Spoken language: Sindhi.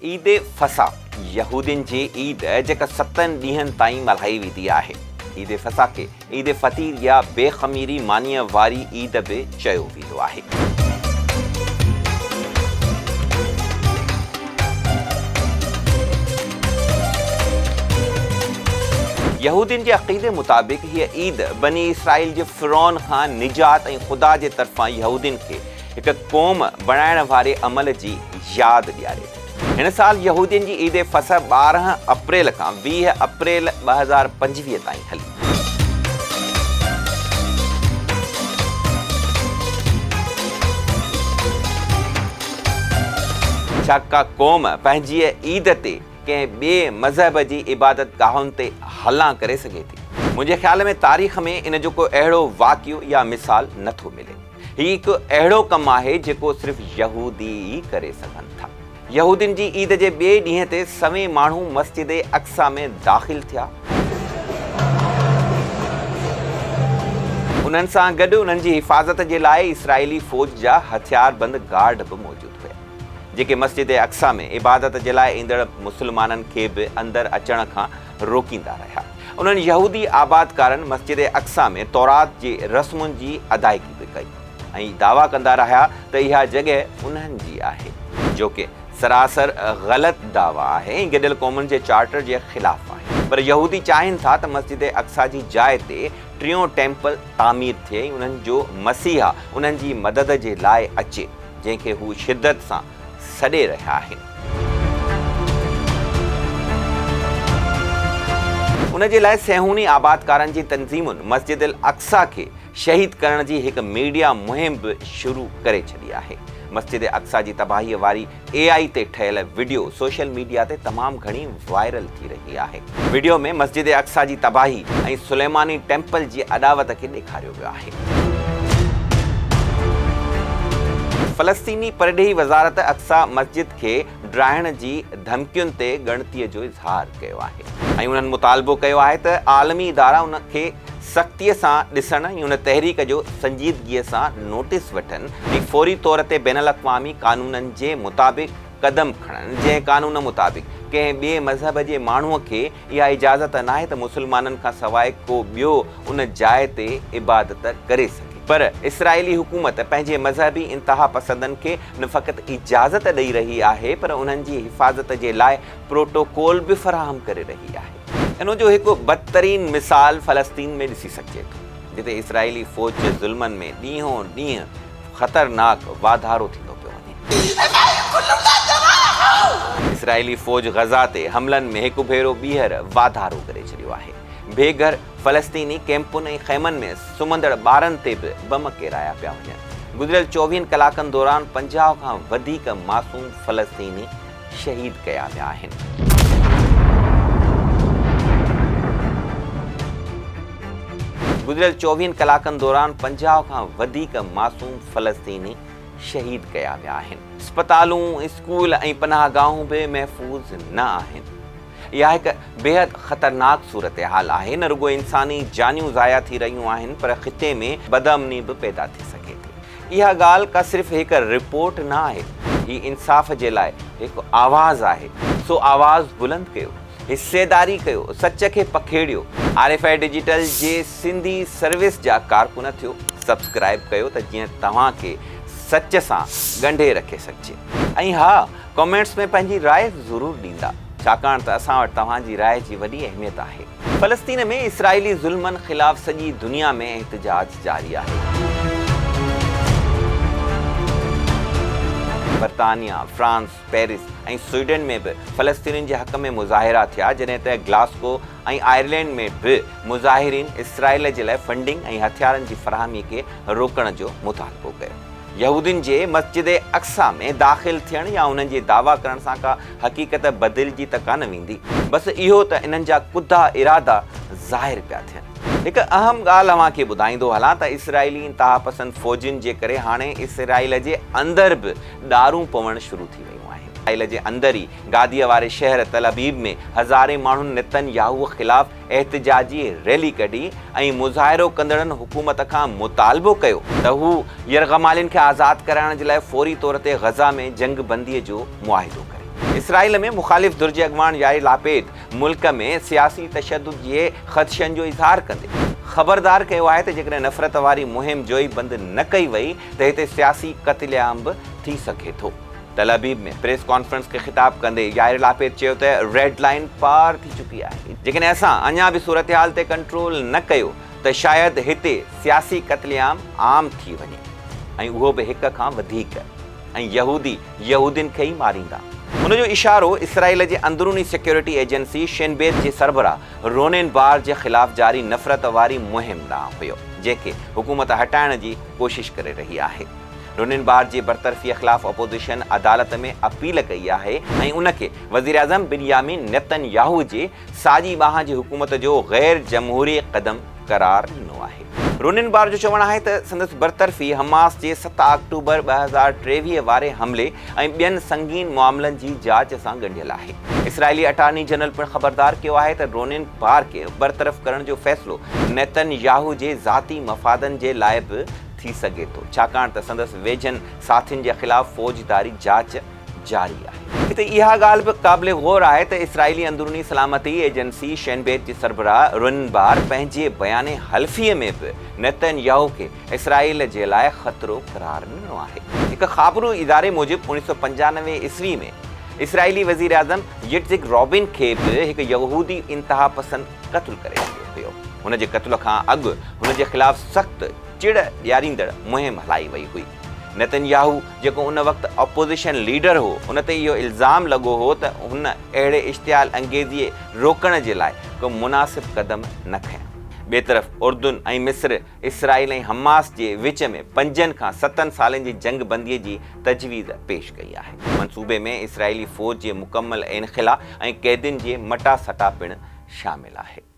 عيد فسح، يهودين جي عيد جيڪا ستن ڏينهن تائين ملهائي ويندي آهي. عيد فسح کي عيد فطير يا بي خميري مانيء واري عيد به چيو ويندو آهي. يهودين جي عقيدي مطابق هيء عيد بني اسرائيل جي فرعون کان نجات ۽ خدا جي طرفان يهودين کي هڪ قوم بڻائڻ واري عمل جي ياد ڏياري ٿي. هن سال يهودين جي عيد فصح 12 اپريل کان 20 اپريل 2025 تائين هلي. ڇا ڪا قوم پنهنجيء عيد تي ڪنهن ٻئي مذهب جي عبادتگاهن تي هلان ڪري سگهي ٿي؟ منهنجي خيال ۾ تاريخ ۾ ان جو ڪو اهڙو واقعو يا مثال نٿو ملي. هي هڪ اهڙو ڪم آهي جيڪو صرف يهودي ئي ڪري سگهن ٿا. يهودين جي عيد جي ٻئي ڏينهن تي سوين ماڻهو مسجد اقصيٰ ۾ داخل ٿيا. انهن سان گڏ انهن جي حفاظت جي لاء اسرائيلي فوج جا هٿياربند گارڊ به موجود هيا، جيڪي مسجد اقصيٰ ۾ عبادت جي لاء ايندڙ مسلمانن کي به اندر اچڻ کان روڪيندا رهيا. انهن يهودي آبادڪارن مسجد اقصيٰ ۾ تورات جي رسمن جي ادائگي به ڪئي ۽ دعويٰ ڪندا رهيا ته اها جڳهه انهن جي آهي، جو ڪه سراسر غلط دعويٰ آهي ۽ گڏيل قومن جي چارٽر جي خلاف آهي. پر يهودي چاهين ٿا ته مسجد اقصيٰ جي جاء تي ٽيون ٽيمپل تعمير ٿئي ۽ انهن جو مسيحا انهن جي مدد جي لاء اچي، جنهن کي هو شدت سان سڏي رهيا آهن. ان جي لاء صيهوني آبادڪارن جي تنظيمن مسجد الاقصيٰ کي شهيد ڪرڻ جي هڪ ميڊيا مهم به شروع ڪري ڇڏي آهي. مسجد اقصيٰ جي تباهيء واري اي آء تي ٺهيل وڊيو سوشل ميڊيا تي تمام گهڻي وائرل ٿي رهي آهي. وڊيو ۾ مسجد اقصيٰ جي تباهي ۽ سليماني ٽيمپل جي اڏاوت کي ڏيکاريو ويو آهي. فلسطيني پرڏيهي وزارت اقصيٰ مسجد کي ڊاهڻ جي ڌمڪين تي ڳڻتي جو اظهار ڪيو آهي ۽ انهن مطالبو ڪيو آهي ته عالمي ادارا ان کي سختيء سان ڏسڻ ۽ ان تحريڪ جو سنجيدگيء سان نوٽيس وٺن ۽ فوري طور تي بين الاقوامي قانونن جي مطابق قدم کڻن، جنهن قانون مطابق ڪنهن ٻئي مذهب جي ماڻهوء کي اها اجازت ناهي ته مسلمانن کان سواء ڪو ٻيو ان جاء تي عبادت ڪري سگهي. پر اسرائيلي حڪومت پنهنجي مذهبي انتهاپسندن کي نه فقط اجازت ڏئي رهي آهي پر انهن جي حفاظت جي لاء پروٽوڪول به فراهم ڪري رهي آهي. ان جو هڪ بدترين مثال فلسطين ۾ ڏسي سگهجي ٿو، جتي اسرائيلي فوج جي ظلمن ۾ ڏينهون ڏينهن خطرناڪ واڌارو ٿيندو پيو وڃي. اسرائيلي فوج غزه تي حملن ۾ هڪ ڀيرو ٻيهر واڌارو ڪري ڇڏيو آهي. بي گهر فلسطيني ڪئمپن ۽ خيمن ۾ سمهندڙ ٻارن تي به بم ڪيرايا پيا وڃن. گذريل چوويهن ڪلاڪن دوران 50 کان وڌيڪ معصوم فلسطيني شهيد ڪيا ويا آهن. گذريل چوويهن ڪلاڪن دوران 50 کان وڌيڪ معصوم فلسطيني شهيد ڪيا ويا آهن. اسپتالون، اسڪول ۽ پناهگاهون به محفوظ نه آهن. اها هڪ بيحد خطرناڪ صورتحال آهي، نه رڳو انساني جانيون ضايع ٿي رهيون آهن پر خطي ۾ بدامني به پيدا ٿي سگهي ٿي. اها ڳالهه ڪا صرف هڪ رپورٽ نه آهي، هي انصاف جي لاء هڪ آواز آهي، سو آواز بلند ڪيو، حصيداري ڪيو، سچ کي پکيڙيو. آر ايف I digital جي سنڌي سروس جا ڪارڪن ٿيو، سبسڪرائيب ڪيو ته جيئن توهان کي سچ سان ڳنڍي رکي سگهجي. ۽ ها ڪمينٽس ۾ پنهنجي راء ضرور ڏيندا، ڇاڪاڻ ته اسان وٽ توهان جي راء جي وڏي اهميت آهي. فلسطين ۾ اسرائيلي ظلمن خلاف سڄي دنيا ۾ احتجاج جاري آهي. برطانيا، فرانس، پيرس ۽ سوئيڊن ۾ به فلسطينين جي حق ۾ مظاهرا ٿيا، جڏهن ته گلاسگو ۽ آئرلينڊ ۾ به مظاهرين اسرائيل جي لاء فنڊنگ ۽ هٿيارن جي فراهمي کي روڪڻ جو مطالبو ڪيو. يهودين جي مسجد اقصيٰ ۾ داخل ٿيڻ يا انهن جي دعويٰ ڪرڻ سان ڪا حقيقت بدلجي ته ڪانه ويندي، بس اهو ته انهن جا ڪڌا ارادا ظاهر پيا ٿين. هڪ اهم ڳالهه اوهان کي ٻڌائيندو هلان ته اسرائيلي انتهاپسند فوجين جي ڪري هاڻي اسرائيل جي اندر به ڏارون پوڻ شروع ٿي ويون آهن. اسرائيل جي اندر ئي گاديء واري شهر تل ابيب ۾ هزارين ماڻهن نتن ياهوء خلاف احتجاجي ريلي ڪڍي ۽ مظاهرو ڪندڙن حڪومت کان مطالبو ڪيو ته هو يرغمالين کي آزاد ڪرائڻ جي لاء فوري طور تي غزه ۾ جنگ بندي جو معاهدو ڪري. اسرائيل ۾ مخالف ڌر جي اڳواڻ يائر لاپيد ملڪ ۾ سياسي تشدد جي خدشن جو اظهار ڪندي خبردار ڪيو آهي ته جيڪڏهن نفرت واري مهم جوئي بند نه ڪئي وئي ته هتي سياسي قتل عام به ٿي سگهي ٿو. تل ابيب ۾ پريس ڪانفرنس کي خطاب ڪندي يائر لاپيد چيو ته ريڊ لائين پار ٿي چڪي آهي، جيڪڏهن اسان اڃا به صورتحال تي ڪنٽرول نه ڪيو ته شايد هتي سياسي قتل عام عام ٿي وڃي ۽ اهو به هڪ کان وڌيڪ. ۽ يهودي يهودين کي ئي ماريندا. هن جو اشارو اسرائيل جي اندروني سيڪيورٽي ايجنسي شين بيت جي سربراهه رونين بار جي خلاف جاري نفرت واري مهم ڏانهن هيو، جنهن کي حڪومت هٽائڻ جي ڪوشش ڪري رهي آهي. رونين بار جي برطرفي خلاف اپوزيشن عدالت ۾ اپيل ڪئي آهي ۽ ان کي وزيراعظم بنيامين نتن ياهو جي ساڄي ٻانهن جي حڪومت جو غير جمهوري قدم قرار ڏنو آهي. رونين بار جو چوڻ آهي ته سندس برطرفي حماس جي 7 آڪٽوبر 2023 واري حملي ۽ ٻين سنگين معاملن جي جاچ سان ڳنڍيل آهي. اسرائيلي اٽارني جنرل پڻ خبردار ڪيو آهي ته رونين بار کي برطرف ڪرڻ جو فيصلو نيتن ياهو جي ذاتي مفادن جي لاء به ٿي سگهي ٿو، ڇاڪاڻ ته سندس ويجهن ساٿين جي خلاف فوجداري جاچ جاري آهي. هتي اها ڳالهه به قابل غور آهي ته اسرائيلي اندروني سلامتي ايجنسي شين بيت جي سربراهه رون بار پنهنجي بيان حلفي ۾ به نتن ياهو کي اسرائيل جي لاء خطرو قرار ڏنو آهي. هڪ خابرو اداري موجب 1995 عيسوي ۾ اسرائيلي وزيراعظم يٽزڪ رابين کي به هڪ يهودي انتهاپسند قتل ڪري ڇڏيو هيو. هن جي قتل کان اڳ هن جي خلاف سخت چڙ ڏياريندڙ مهم هلائي وئي هئي. نتن ياهو جيڪو ان وقت اپوزيشن ليڊر هو، ان تي اهو الزام لڳو هو ته هن اهڙي اشتعال انگيزيء روڪڻ جي لاء ڪو مناسب قدم نه کنيا. ٻئي طرف اردن ۽ مصر اسرائيل ۽ حماس جي وچ ۾ پنجن کان ستن سالن جي جنگ بندي جي تجويز پيش ڪئي آهي. منصوبي ۾ اسرائيلي فوج جي مڪمل انخلا ۽ قيدين جي مٽاسٽا پڻ شامل آهي.